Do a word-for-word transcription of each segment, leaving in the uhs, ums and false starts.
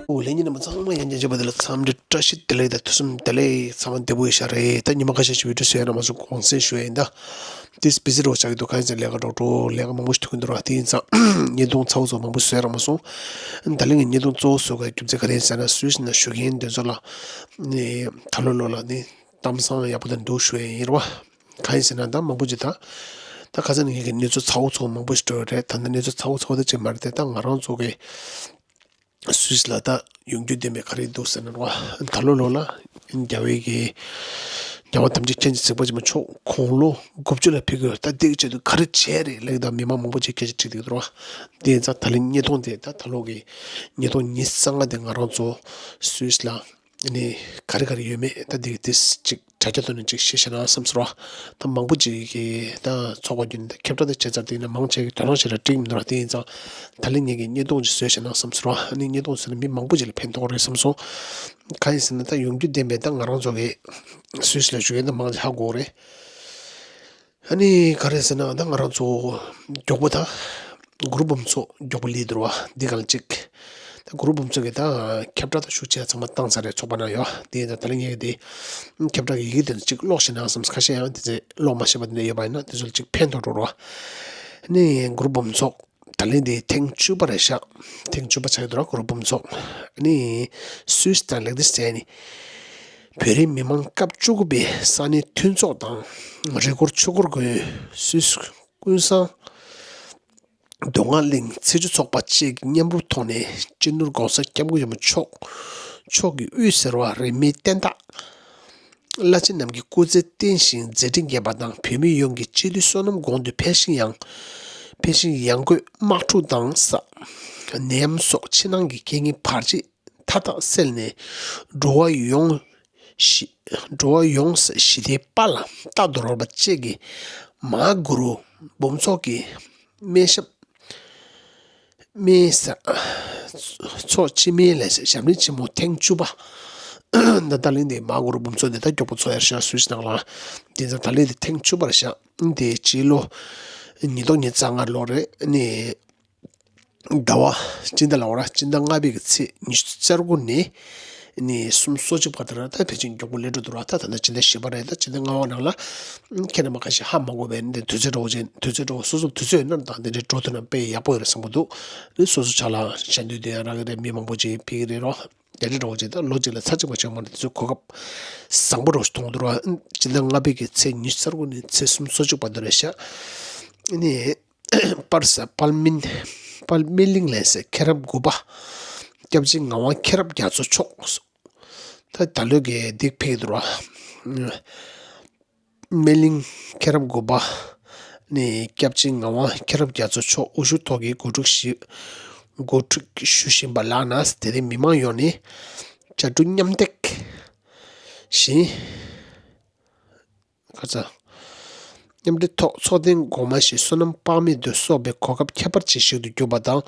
ཨོ་ལྷན་རྒྱས་རྣམ་པ་ཚང་མ་ཡང་བསྐྱར་བྱས་པ་དེ་ལ་འཚམས་འདྲི་བཀྲ་ཤིས་བདེ་ལེགས་དང་ཐུགས་བསམ་བདེ་ལེགས། ཚང་མ་བདེ་པོ་ཡོད་ཤག་རེད། ད་ཉི་མ་ཁ་ཤས་ཤིག་བི་ཌིའོ་བཟོས་རག་མ་སོང་། དགོངས་སེལ་ཞུ་ཡ་ཡིན། ད་དེ་བི་ཟི་འདྲ་བོ་ཆགས་ཀྱི་འདུག་གང་ཡིན་ཟེར་ན་ལས་ཀ་རོགས་འགྲོ་ལས་ཀ་མང་པོ་ཞིག་ཐུག་གི་འདུག་ར། དེ་ཡིན་ཙང་བརྙན་ཐུང་ཚ་བོ་ཚ་བོ་མང་པོ་བཟོས་རག་མ་སོང་། ད་ལན་གྱི་བརྙན་ཐུང་གཙོ་བོ་བཟོ་དགོས་རྒྱུ་མཚན་ག་རེ་ཡིན་ཟེར་ན་སུད་སི་ནང་བཞུགས་མཁན་དེ་ཚོ་ལ་ནི་ད་ལོ་ལོ་ལ་ནི་གཏམ་བཟང་ཡག་པོ་དང་འདུག་ཞུ་ཡ་ཡིན་ར་བ། གང་ཡིན་ཟེར་ན་ད་མང་པོ་ཅིག་ད་ད་ཁ་སང་ནས་ངེད་ཀྱི་གནས་ཚུལ་ཚ་བོ་ཚ་བོ་མང་པོ་ཞིག་འགྲོ་ཡོད་རེད། ད་ནི་གནས་ཚུལ་ཚ་བོ་ཚ་བོ་དེ་ཅིག་མ་རེད་དེ། ད་ང་རང་ཚོ་གི་སུད་སི་ལ་ད་ཡོང་རྒྱུ་བདེན་པའི་ག་རེ་འདུག་ཟེར་ན་ར་བ། ད་ལོ་ལོ་ལ་རྒྱལ་བའི་གི་རྒྱལ་བ་ཐམས་ཅད་མཁྱེན་ཅིང་གཟིགས་པ་ཆེན་པོ་མཆོག་དགུང་ལོ་དགུ་བཅུ་ལ་ཕེབས་ཀྱི་ཡོད། ད་འདི་གི་ཆེད་དུ་ག་རེ་བྱས་རེད་ལབ་ད་མི་མང་མང་པོ་ཅིག་སྐད་ཆ་དྲིས་འདུག་ར་བ། དེ་ཡིན་ཙང་ད་ལན་བརྙན་ཐུང་དེ་ད་ད་ལོ་གི་བརྙན་ཐུང་ཉི་ཤུ་རྩ་ལྔ་དེ་ང་རང་ཚོ་སུད་སི་ལ་ནི་ག་རེ་ག་རེ་ཡོད་མེད་ད་འདི་གི་དེ་ཅིག་དྲ་རྒྱ་ཐོག་ནས་ཅིག་བཤད་ཤེས་ན་བསམ་སོང་ར། ད་མང་པོ་ཅིག་གིས་ད་ཚོགས་པ་བརྒྱུད་ནས་ད་ཁྱབ་བསྒྲགས་དེ་བྱས་ཚར། དེ་ཡིན་ན་མང་ཆེ་གིས་དོ་སྣང་ཞེ་དྲག་སྤྲད་མི་འདུག་ར། དེ་ཡིན་ཙང་ད་ལན་ངེད་ཀྱིས་བརྙན་ཐུང་ཅིག་བཟོས་ཤེས་ན་བསམ་སོང་ར། ཨ་ནི་བརྙན་ཐུང་བཟོས་ན་མི་མང་པོ་ཅིག་ལ་ཕན་ཐོགས་རེད་བསམ་སོང་། གང་ཡིན་ཟེར་ན་ད་ཡོང་རྒྱུ་བདེན་པའི་ད་ང་རང་ཚོ་གི་སུད་སི་ལ་བཞུགས་མཁན་ད་མང་ཆེ་ཧ་གོ་རེད། ཨ་ནི་ག་རེ་ཟེར་ན་ད་ང་རང་ཚོ་མགྱོགས་པོ་ད་གུ་རུ་འབུམ་ཚོགས་མགྱོགས་པོ་སླེབས་འདུག་ར་བ། འདི་གང་ཅིག་ད་གུ་རུ་འབུམ་ཚོགས་ཀྱི་ད་ཁྱབ་བསྒྲགས་ད་ཤུགས་ཆེ་ཚང་མ་བཏང་ཚར་རེད། ཚོགས་པ་ནང་ཡོད། དེ་ཡིན་ད་ད་ལན་ངས་དེ་ཁྱབ་བསྒྲགས་ཀྱི་ཡི་གེ་དེ་ཚོ་ཅིག་ཀློག་ཤེས་ན་བསམ། ཁ་ཤས་ཡང་དེ་ཚོ་ཀློག་མ་ཤེས་པ་དེ་འདྲ་ཡོད་པ་ཡིན་ན་དེ་ཚོ་ལ་ཅིག་ཕན་ཐོགས་འགྲོ་ར་བ། ཨ་ནི་གུ་རུ་འབུམ་ཚོགས་ད་ལན་དེ་ཐེངས་བཅུ་པ་རེད་ཤག་ཐེངས་བཅུ་པ་ཆགས་ཀྱི་འདུག་ར། གུ་རུ་འབུམ་ཚོགས་ཨ་ནི་སུད་སི་དང་ལེག་ཏི་སི་ཊན་ནི་བོད་རིགས་མི་མང་སྐབས་བཅུ་དགུ་པའི་ས་གནས་མཐུན་ཚོགས་དང་རི་སྐོར་ཆོས་འཁོར་དགོན། སུད་སི་ཀུན་བཟང་མདོ་སྔགས་གླིང་ཚེས་བཅུ་ཚོགས་པ་བཅས་ཀྱི་མཉམ་རུབ་ཐོག་ནས་སྤྱི་ནོར་༸གོང་ས་༸སྐྱབས་མགོན་ཆེན་པོ་མཆོག་མཆོག་གི་དབུས་ཟེར་བ་རིས་མེད་བསྟན་བདག་བླ་ཆེན་རྣམས་ཀྱི་སྐུ་ཚེ་བརྟན་ཞིང་མཛད་འཕྲིན་རྒྱས་པ་དང་། བོད་མི་ཡོངས་ཀྱི་སྤྱི་འཐུས་བསོད་ནམས་གོང་དུ་འཕེལ་ཞིང་ཡང་འཕེལ་ཞིང་ཡང་སྒོས་དམག་འཁྲུག་དང་ས་ནད་ཡམས་སོགས་ཕྱི་ནང་གི་རྐྱེན་ངན་བར་ཆད་མཐའ་དག་སེལ་ནས་འགྲོ་བ་ཡོངས་ཞི་འགྲོ་བ་ཡོངས་ཞི་བདེའི་དཔལ་ལ་རྟག་ཏུ་རོལ་བ་བཅས་ཀྱི་མ་གུ་རུ་འབུམ་ཚོགས་ཀྱི་སྨན་ཞབས་སྨན་ས་ཚོགས་སྤྱི་སྨན་ལས་ཞབས་རིམ་ཆེན་མོ་ཐེངས་བཅུ་པ། ད་ད་ལན་དེ་མ་གུ་རུ་འབུམ་ཚོགས་དེ་ད་མགྱོགས་པོ་ཚོགས་ཡར་ཤག་སུད་སི་ནང་ལ། དེ་ཚོ་ད་ལན་དེ་ཐེངས་བཅུ་པར་ཤག་དེ་སྤྱི་ལོ་ཉིས་སྟོང་ཉི་ཤུ་རྩ་ལྔ་ལོ་རེད། ནི་ཟླ་བ་སྤྱི་ཟླ་ལ་འོ་ར་སྤྱི་ཟླ་ལྔ་པའི་གི་ཚེས་ཉི་ཤུ་རྩ་དགུ་ནས་ནི་སུམ་ཅུ་སོ་གཅིག་བར་དུ་ར། ད་ཕལ་ཆེར་མགྱོགས་པོ་སླེབས་འགྲོ་འདུག་ར། ད་ད་ལྟ་སྤྱི་ཟླ་བཞི་པ་རེད། ད་སྤྱི་ཟླ་ལྔ་པ་ནང་ལ་ཁྱེད་རྣམ་པ་ཁ་ཤས་ཧ་མ་གོ་བས་ནི་དུས་ཚོད་འདྲ་བོ་ཅན་དུས་ཚོད་འདྲ་བོ་སོ་སོ་དུས་ཚོད་ཡོད་ན་ད་འདི་འདྲའི་འགྲོ་ཐུབ་ན་དཔེ་ཡག་པོ་ཡོད་རེད་བསམ་གི་འདུག་ནི་སོ་སོ་ཆ་ལ་ཞལ་འདོན་དེ་ཡང་རག་གི་རེད། མི་མང་པོ་ཅིག་ཕེབས་ཀྱི་རེད་རོ། དེ་འདྲ་འདྲ་བོ་ཅིག་ད་ལོ་གཅིག་ལ་ཚར་གཅིག་མ་བྱུང་བ་ནི་དུས་ཚོད་གོ་སྐབས་བཟང་པོ་འདྲ་བོ་ཞིག་མཐོང་འདུག་ར། སྤྱི་ཟླ་ལྔ་པའི་གི་ཚེས་ཉི་ཤུ་རྩ་དགུ་ནས་ཚེས་སུམ་ཅུ་སོ་གཅིག་བར་དུ་རེད་ཤག་ནི་པར་ས་དཔལ་སྨན་དཔལ་སྨན་གླིང་ལས་སྲས་མཁན་རབས་དགུ་པ་སྐྱབས་རྗེ་ངག་དབང་མཁྱེན་རབ་རྒྱ་མཚོ་མཆོག་ད་ད་ལོ་གི་འདི་ཕེབས་འདུག་ར། སྨན་གླིང་མཁན་རབས་དགུ་པ་ནས་སྐྱབས་རྗེ་ངག་དབང་མཁྱེན་རབ་རྒྱ་མཚོ་མཆོག་དབུ་བཞུགས་ཐོག་གིས་གོ་སྒྲིག་ཞུ་གོ་སྒྲིག་ཞུ་བཞིན་པ་ལགས་ན། དེ་རིང་མི་མང་ཡོངས་ནས་བཅར་འདྲི་མཉམ་འདེགས་བཞིན། ཁ་ཚ། མཉམ་འབྲེལ་ཐོག་ཚོགས་ཐེངས་འགོ་མ་བཞིན་བསོད་ནམས་དཔག་མེད་དུ་གསོག་པའི་གོ་སྐབས་ཁྱད་པར་ཅན་ཞིག་ཏུ་གྱུར་པ་དང་།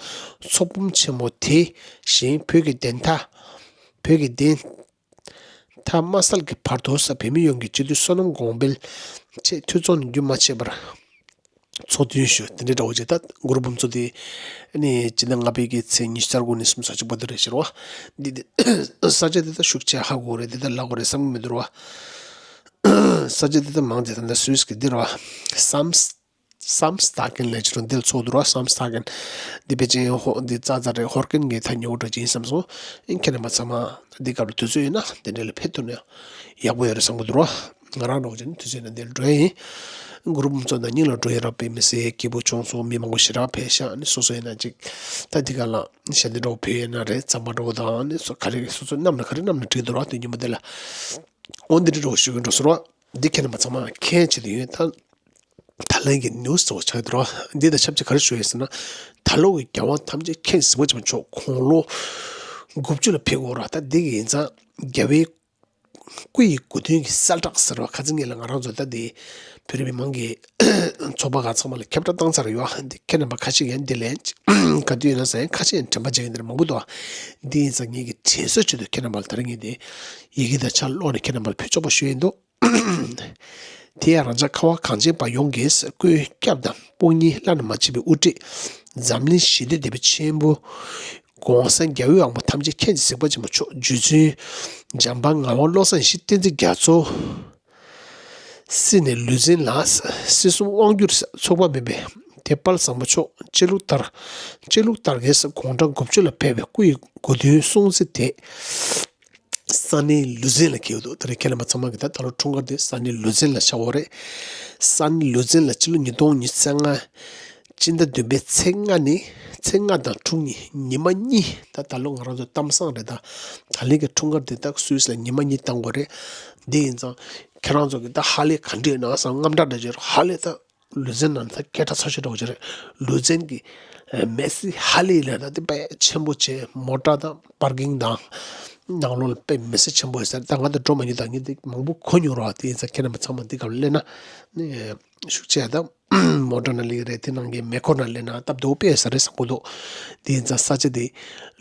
ཚོགས་འབུམ་ཆེན་མོ་དེ་བཞིན་བོད་ཀྱི་བདེན་མཐའ། བོད་ཀྱི་བདེན་མཐའ་མ་གསལ་གྱི་བར་དུ་ས་བོད་མི་ཡོངས་ཀྱི་སྤྱི་འཐུས་བསོད་ནམས་གོང་འཕེལ་ཆེད་འཐུས་ཚོགས་ནས་རྒྱུན་མ་ཆད་པར་ཚོགས་འདུ་ཞུ་དེ་འདྲའི་འདྲ་བོ་ཅིག་ད་གུ་རུ་འབུམ་ཚོགས་དེ་ནི་སྤྱི་ཟླ་ལྔ་པའི་གི་ཚེས་ཉི་ཤུ་རྩ་དགུ་ནས་སུམ་ཅུ་སོ་གཅིག་བར་དུ་རེད་ཤག་རོ། འདི་དེ་ས་ཆ་དེ་ད་ཤུགས་ཆེ་ཧ་གོ་རེད། དེ་ད་ལབ་དགོས་རེད་བསམ་གི་མི་འདུག་རོ། ས་ཆ་དེ་ད་མང་ཆེ་ད་ལྟ་སུད་སི་གི་འདི་རོ། སམ་སམ་སི་ཐ་ཀེན་ལས་བྱེད་རོ། འདིར་ཚོགས་འདུ་རོ། སམ་སི་ཐ་ཀེན་འདི་ཕལ་ཆེར་ཧོ་འདི་ཙག་ཙག་རེད། ཧོར་ཀེན་གི་ཐག་ཉེ་བོ་འདྲ་ཅིག་ཡིན་བསམ་སོང་། ཨིན་ཁྱེད་རྣམ་པ་ཚང་མ་འདི་སྐབས་ལ་དུས་ཚོད་ཡོད་ན་དེ་འདྲ་ལ་ཕེབས་ཐུབ་ན་ཡག་པོ་ཡོད་རེད་བསམ་གི་འདུག་རོ། ང་རང་འདྲ་བོ་ཅིག་ནི་དུས་ཚོད་ཡོད་ན་འདིར་འགྲོ་ཡ་ཡིན། གུ་རུ་འབུམ་ཚོགས་ནང་སྙིང་ལ་འགྲོ་ཡ་རག་པས་མི་སྲིད་སྐྱིད་པོ་བྱུང་སོང་། མི་མང་པོ་ཞེ་དྲག་ཕེབས་ཤག་ནི་སོ་སོ་ཡིན་ན་ཅིག་ད་འདི་ག་ལ་ཞལ་འདེབས་འདྲ་བོ་ཕུལ་ཡ་ན་རེད། རྩམ་པ་འདྲ་བོ་དང་ནི་སོ་ག་རེ་སོ་སོ་བསྣམས་ན་ག་རེ་བསྣམས་ན་འགྲིག་འདུག་རོ། དེ་ཉིན་མོ་དེ་ལ། འོ་འདི་འདྲ་འདྲ་བོ་ཞུ་གི་འགྲོ་སོང་རོ། འདི་ཁྱེད་རྣམ་པ་ཚང་མ་མཁྱེན་ཆེད་དུ་ཡོད། ད་ད་ལན་གྱི་ནིའུ་སི་འདྲ་བོ་ཆགས་འདུག་རོ། འདི་དང་ཆབས་ཅིག་ག་རེ་ཞུ་ཡོད་ཟེར་ན། ད་ལོ་གི་རྒྱལ་དབང་ཐམས་ཅད་མཁྱེན་གཟིགས་པ་ཆེན་པོ་མཆོག་དགུང་ལོ་དགུ་བཅུ་ལ་ཕེབས་ཀྱི་ཡོད་ར། ད་འདི་གི་ཡིན་ཙང་རྒྱལ་བའི་སྐུ་ཡི་གོ་སྟོན་གྱི་གསལ་བསྒྲགས་ཟེར་བ་ཁ་སང་ཉིན་ལ་ང་རང་ཚོ་ད་འདི་བོད་རིགས་མི་མང་གི་ཚོགས་པ་ཁག་ཚང་མ་ལ་ཁྱབ་བསྒྲགས་བཏང་ཚར་ཡོད། འདི་ཁྱེད་རྣམ་པ་ཁ་ཤས་ཡང་འདི་ལན་ག་དུས་ཡིན་ན་ཟེར་ཁ་ཤས་ཡང་དྲན་པ་བརྗེད་མཁན་འདི་འདྲ་མང་པོ་འདུག་འདི་ཡིན་ཙང་ངེད་ཀྱི་དྲན་གསོ་ཆེད་དུ་ཁྱེད་རྣམ་པ་ལ་ད་རེས་ངས་འདི་ཡི་གེ་དང་ཕྱག་ཀློག་ནས་ཁྱེད་རྣམ་པ་ལ་ཕུལ་ཆོག་པ་ཞུ་ཡིན་འདུག་དེ་ཡང་རང་ཅག་ཁ་བ་གངས་ཅན་པ་ཡོངས་ཀྱི་སྐུའི་སྐྱབས་དང་དཔུང་གཉེན་བླ་ན་མ་མཆིས་པའི་དབུ་ཁྲིད་ འཛམ་གླིང་ཞི་བདེ་སྡེ་པ་ཆེན་པོ། གོང་ས་རྒྱལ་བའི་དབང་པོ་ཐམས་ཅད་མཁྱེན་ཅིང་གཟིགས་པ་ཆེན་པོ་མཆོག་རྗེ་བཙུན་འཇམ་དཔལ་ངག་དབང་བློ་བཟང་ཡེ་ཤེས་བསྟན་འཛིན་རྒྱ་མཚོ། སྲིད་ནས་ལུས་འཛིན་ལ། སྲིད་གསུམ་དབང་བསྒྱུར་ཚོགས་པ་མེད་པའི་དེ་དཔལ་བཟང་པོ་མཆོག་སྤྱི་བླུགས་ལྟར། སྤྱི་བླུགས་ལྟར་གྱི་དགུང་གྲངས་དགུ་བཅུ་ལ་ཕེབས་པའི་སྐུ་ཡི་གོ་སྟོན་སྲུང་བརྩི་དེ། ས་གནས་ལུས་འཛིན་ལ་འཁེལ་འདུག་ད་རེས་ཁྱེད་རྣམ་པ་ཚང་མ་གི་ད་ད་ལོ་འཁྲུངས་སྐར་དེ་ས་གནས་ལུས་འཛིན་ལ་ཆགས་ཡོད་རེད། ས་གནས་ལུས་འཛིན་ལ་སྤྱི་ལོ་ཉིས་སྟོང་ཉི་ཤུ་རྩ་ལྔ། སྤྱི་ཟླ་བདུན་པའི་ཚེས་ལྔ་ནས་ཚེས་ལྔ་དང་དྲུག་ཉིན་ཉི་མ་གཉིས། ད་ད་ལོ་ང་རང་ཚོ་གཏམ་བཟང་རེད། ད་ད་ལན་གྱི་འཁྲུངས་སྐར་དེ་ད་སུད་སི་ལ་ཉི་མ་གཉིས་བཏང་དགོས་རེད། འདི་ཡིན་ཙང་ཁྱེད་རང་ཚོ་གི་ད་ཧ་ལས་ག་འདྲས་ན་བསམ། དངངས་སྐྲག་འདྲ་ཅིག་ཧ་ལས་ད། ལུས་འཛིན་ནང་ད་སྐད་གྲགས་ཚ་ཤོས་འདྲ་བོ་ཅིག་རེད། ལུས་འཛིན་གྱི་མེ་སི་ཧ་ལས་ལ་ད་དེ་དཔེ་ཆེན་པོ་བྱས། མོ་ཊ་དང་པར་ཀིང་དང་ནང་ལོགས་ལ་དཔེ་མི་སྲིད་ཆེན་པོ་ཡོད་ས་རེད། ད་ང་ད་འགྲོ་མ་མྱོང་། ད་ངས་དེ་མང་པོ་གོ་མྱོང་རེད་བ། དེ་ཡིན་ཙང་ཁྱེད་རྣམ་པ་ཚང་མ་འདི་སྒང་ལ་སླེབས་ན་ནི་ཤུགས་ཆེ་ད། མོ་ཊ་ནང་སླེབས་ཀྱི་རེད། དེ་ནང་གི་མེ་འཁོར་ནང་སླེབས་ན་སྟབས་བདེ་པོ་དཔེ་ཡོད་ས་རེད་བསམ་གྱི་འདུག་དེ་ཡིན་ཙང་ས་ཆ་དེ་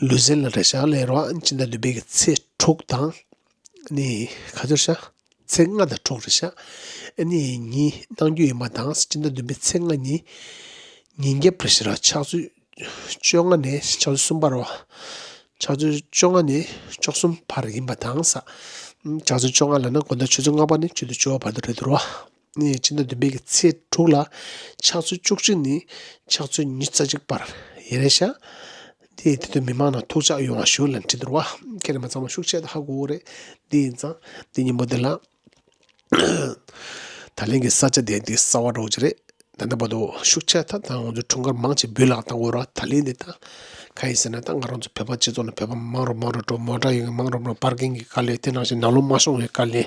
ལུས་འཛིན་ལ་རེད་ཤག་ལབ་རེད་བ། སྤྱི་ཟླ་བདུན་པའི་གི་ཚེས་དྲུག་དང་ནི་ག་ཚོད་ཤག་ཚེས་ལྔ་དང་དྲུག་རེད་ཤག་ཨ་ནི་ཉིན་གནང་རྒྱུ་ཡིན་པ་དང་། སྤྱི་ཟླ་བདུན་པའི་ཚེས་ལྔ་ཉིན་ཉིན་རྒྱབ་རེད་ཤག་ར། ཕྱག་ཚོད་བཅོ་ལྔ་ནས་ཕྱག་ཚོད་གསུམ་བར་བ། ཕྱག་ཚོད་བཅོ་ལྔ་ནས་བཅུ་གསུམ་བར་ཡིན་པ་དང་ས། ཕྱག་ཚོད་བཅོ་ལྔ་ལབ་ན་དགོང་དག་ཆུ་ཚོད་ལྔ་པ་ནས་ཆུ་ཚོད་བཅུ་པ་བར་དུ་རེད་འདུག་ར། ནས་སྤྱི་ཟླ་བདུན་པའི་གི་ཚེས་དྲུག་ལ་ཕྱག་ཚོད་བཅུ་གཅིག་ནས་ཕྱག་ཚོད་ཉི་ཤུ་རྩ་གཅིག་བར་ཡིན་རེད་ཤག་དེ་དེ་དུས་མི་མང་རྣམས་ཐུགས་འཇགས་ཡོང་བ་ཞུ་ལབ་བྲིས་འདུག་ར་བ། ཁྱེད་རྣམ་པ་ཚང་མ་ཤུགས་ཆེ་ད་ཧ་གོ་གི་རེད། དེ་ཡིན་ཙང་དེ་ཉིན་མོ་དེ་ལ་ད་ལན་གྱི་ས་ཆ་དེ་འདི་གསར་པ་འདྲ་བོ་ཅིག་རེད། ད་ལྟ་བར་དུ་ཤུགས་ཆེ་ད་ད་ང་ཚོ་འཁྲུངས་སྐར་མང་ཆེ་འབུལ་ལག་བཏང་དགོས་ར། ད་ལན་འདི་ད་གང་ཡིན་ཟེར་ན་ད་ང་རང་ཚོ་བོད་པ་སྤྱི་ཚོགས་ནང་བོད་པ་མང་རུ་མང་རུ་འགྲོ། མོ་ཊ་ཡོད་མཁན་མང་རུ་མང་རུ། པར་ཀིང་གི་དཀའ་ལས། དེ་ནང་བཞིན་ནང་ལོགས་མ་ཤོང་བའི་དཀའ་ལས།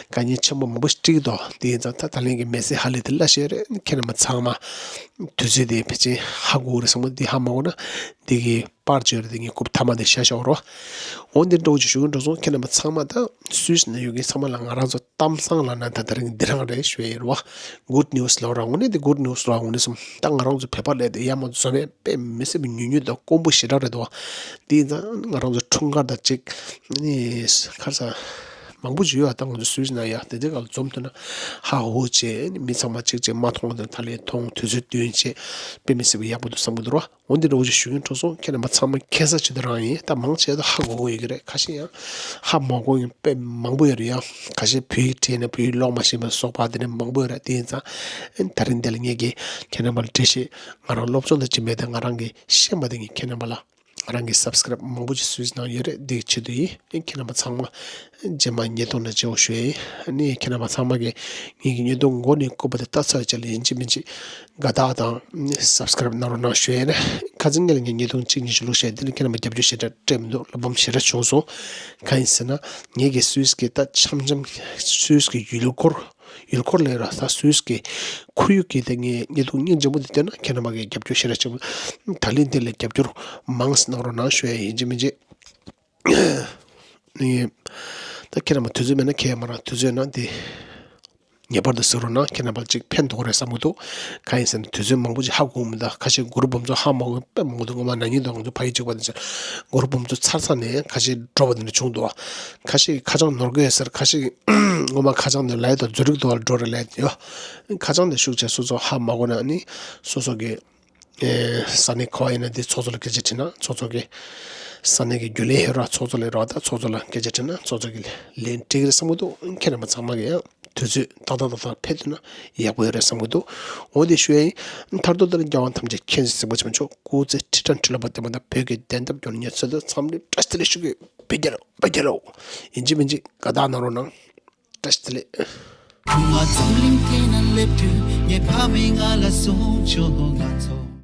དཀའ་ངལ་ཆེན་པོ་མང་པོ་ཞིག་འཕྲད་ཀྱི་འདུག་དེ་ཡིན་ཙང་ད་ད་ལན་གྱི་མེ་སི་ཧ་ལས་དེ་ལ་བཤད་རེད། ཁྱེད་རྣམ་པ་ཚང་མ་དུས་ཚོད་དེ་ཕལ་ཆེར་ཧ་གོ་གི་རེད་བསམ་གི། དེ་ཧ་མ་གོ་ན་དེ་གི་པར་ཅིག་ཡོད་རེད། དེ་ངས་རྐུབ་མཐའ་མ་དེ་བཞག་བཞག་རོགས། འོ་འདི་འདྲ་བོ་ཅིག་ཞུ་གི་འགྲོ་སོང་། ཁྱེད་རྣམ་པ་ཚང་མ་ད་སུད་སི་ནང་ཡོད་མཁན་ཚང་མ་ལ་ང་རང་ཚོ་གཏམ་བཟང་ལབ་ན་ད་དེ་རིང་འདི་རང་རེད་ཞུ་ཡ་ཡིན་རེད་བ། གུཌ་ནིའུ་སི་ལབ་ར། དངོས་གནས་དེ་གུཌ་ནིའུ་སི་ར། དངོས་གནས་སོང་ད་ང་རང་ཚོ་བོད་པ་ལ་དེ་ཡ་མ་བཟོ་མེད་དཔེ་མི་སྲིད་པའི་ཉུང་ཉུང་དང་དཀོན་པོ་ཞེ་དྲག་རེད་དོ། དེ་ཡིན་ཙང་ང་རང་ཚོ་འཁྲུངས་སྐར་དང་གཅིག་ནི་ཁ་ས་མང་པོ་ཅིག་ཡོད། ད་ང་ཚོ་སུད་སི་ནང་ཡ་དེ་དེ་ག་ལ་འཛོམས་ཐུབ་ན་ཧ་ཧུ་བྱས། མི་ཚང་མ་གཅིག་གཅིག་མ་མཐོང་དང་ད་ལན་མཐོང་། དུས་ཚོད་བསྟུན་བྱས་དཔེ་མི་སྲིད་པའི་ཡག་པོ་འདུག་བསམ་གི་འདུག་ར། འོ་འདི་འདྲ་བོ་ཞིག་ཞུ་གི་འགྲོ་སོང་། ཁྱེད་རྣམ་པ་ཚང་མ་མཁྱེན་གསལ་ཆེད་དུ་རང་ཡིན། ད་མང་ཆེ་ད་ཧ་གོ་གི་ཡོད་ཀྱི་རེད། ཁ་ཤས་ཡང་ཧ་མ་གོ་མཁན་དཔེ་མང་པོ་ཡོད་རེད་ཡ། ཁ་ཤས་བོད་ཡིག་བྲིས་ནས་བོད་ཡིག་ཀློག་མ་ཤེས་པ་སོགས་པ་དེ་འདྲ་མང་པོ་ཡོད་རེད། དེ་ཡིན་ཙང་ཨེ་ད་རིང་འདི་ལ་ངས་ཀྱིས་ཁྱེད་རྣམ་པ་ལ་འགྲེལ་བཤད་ང་རང་སློབ་སྦྱོང་དང་འབྲེལ་བའི་དེ་ང་རང་གིས་ཤེས་པ་དེ་ངས་ཁྱེད་རྣམ་པ་ལ་ང་རང་གིས་སབ་སི་ཀ་རེབ་མང་པོ་ཅིག་སུད་སི་ནང་ཡོད་རེད། འདི་ཆེད་དུ་ཡིན། ཨེ་ཁྱེད་རྣམ་པ་ཚང་མ་རྗེས་མ་བརྙན་ཐུང་ནང་མཇལ་བ་ཞུ་ཡ་ཡིན། ཨ་ནི་ཁྱེད་རྣམ་པ་ཚང་མ་གིས་ངེད་ཀྱི་བརྙན་ཐུང་མགོ་ནས་རྐུབ་བར་དུ་ལྟ་ཚར་བའི་རྗེས་ལ་ཡིན་གཅིག་མིན་གཅིག་དགའ་རྟགས་དང་སབ་སི་ཀ་རེབ་གནང་རོགས་གནང་ཞུ་ཡ་ཡིན། ཁ་སང་ཉིན་ལ་ངས་བརྙན་ཐུང་གཅིག་གཉིས་ཤིག་བླུགས་བཞག་དེ་ནི་ཁྱེད་རྣམ་པ་རྒྱབ་སྐྱོར་ཞེ་དྲག་སྤྲད་མི་འདུག་བསླབ་པ་ཞེ་དྲག་བྱུང་སོང་། གང་ཡིན་ཟེར་ན་ངེད་ཀྱི་སུད་སི་གི་ད་འཆམ་འཆམ་སུད་སི་གི་ཡུལ་སྐོར་ཡུལ་སྐོར་ལ་ཡོད་ར། ད་སུད་སི་གི་ཁོར་ཡུག་གི་ད་ངས་བརྙན་ཐུང་སྙིང་རྗེ་མོ་དེ་བལྟས་ན་ཁྱེད་རྣམ་པ་གིས་རྒྱབ་སྐྱོར་ཞེ་དྲག་བྱེད་མི་འདུག་ད་ལན་འདི་ལ་རྒྱབ་སྐྱོར་མང་ཙམ་གནང་རོགས་གནང་ཞུ་ཡ་ཡིན་གཅིག་མིན་གཅིག་ནི། ད་ཁྱེད་རང་མ་དུས་ཚོད་མེད་ན་ཁྱེད་མ་རང་དུས་ཚོད་ན་དེ་ངེས་པར་དུ་གཟིགས་རོགས་གནང་། ཁྱེད་རྣམ་པ་ལ་ཅིག་ཕན་ཐོགས་རེད་བསམ་གྱི་འདུག་གང་ཡིན་ཟེར་ན་དུས་ཚོད་མང་པོ་ཅིག་ཧ་གོ་མི་འདུག་ཁ་ཤས་གུ་རུབ་བུམ་ཚོ་ཧ་མ་གོ་དཔེ་མང་པོ་འདུག་སྔོན་མ་ན་ནིང་དང་ང་ཚོ་ཕ་ཡུལ་གཅིག་པ་དེ་ཚོ་གུ་རུབ་བུམ་ཚོ་ཚར་ཚར་ནས་ཁ་ཤས་འགྲོ་བ་དེ་འདྲ་བྱུང་འདུག་ཁ་ཤས་ཁ་བྱང་ནོར་གི་ཡོད་ཟེར། ཁ་ཤས་སྔོན་མ་ཁ་བྱང་དེ་ལབ་ཡ་དང་རྫུན་རིག་འདུག་བ་འགྲོ་རེད་ལབ་ཡ་ཡོད། ཁ་བྱང་དེ་ཤུགས་ཆེ་སོ་སོ་ཧ་མ་གོ་ན་ནི་སོ་སོ་གི་ཨེ་ས་གནས་ག་པར་ཡིན་ན་དེ་ཚོགས་གཙོ་ལ་སྐད་ཆ་དྲིས་ན་ཚོགས་གཙོ་གིས། ས་གནས་ཀྱི་རྒྱུན་ལས་ཡོད་ར། ཚོགས་གཙོ་ལ་ར། ད་ཚོགས་གཙོ་ལ་སྐད་ཆ་དྲིས་ན་ཚོགས་གཙོ་གིས་ལན་སྤྲད་ཀྱི་རེད་བསམ་གྱི་འདུག་ཁྱེད་རྣམ་པ་ཚང་མ་གིས་ཡང་དུས་ཚོད་ཏག་ཏག་ཏག་ཏག་ཕེབས་ཐུབ་ན་ཡག་པོ་ཡོད་རེད་བསམ་གྱི་འདུག་འོ་དེ་ཞུ་ཡ་ཡིན། མཐར་ཐུག་ད་ལ་སྐྱབས་མགོན་ཐམས་ཅད་མཁྱེན་ཅིང་གཟིགས་པ་ཆེན་པོ་མཆོག་སྐུ་ཚེ་ཁྲི་ཕྲག་ཁྲི་ལོ་བརྟན་པ་དང་བོད་ཀྱི་བདེན་མཐའ་སྐྱོང་ནས་ཚོགས་གཙོ་ཚང་མ་ལ་བཀྲ་ཤིས་བདེ་ལེགས་ཞུ་གི། བོད་རྒྱལ་ལོ། བོད་རྒྱལ་ལོ། ཡིན་གཅིག་མིན་གཅིག་དགའ་རྟགས་གནང་རོགས་གནང་། བཀྲ་ཤིས་བདེ་ལེགས། ཁུ་མ་ཚུར་གླིང་དེ་ན་སླེབས་དུས་ངའི་ཕ་མས་ང་ལ་གསུངས་བྱུང་། ང་ཚོ།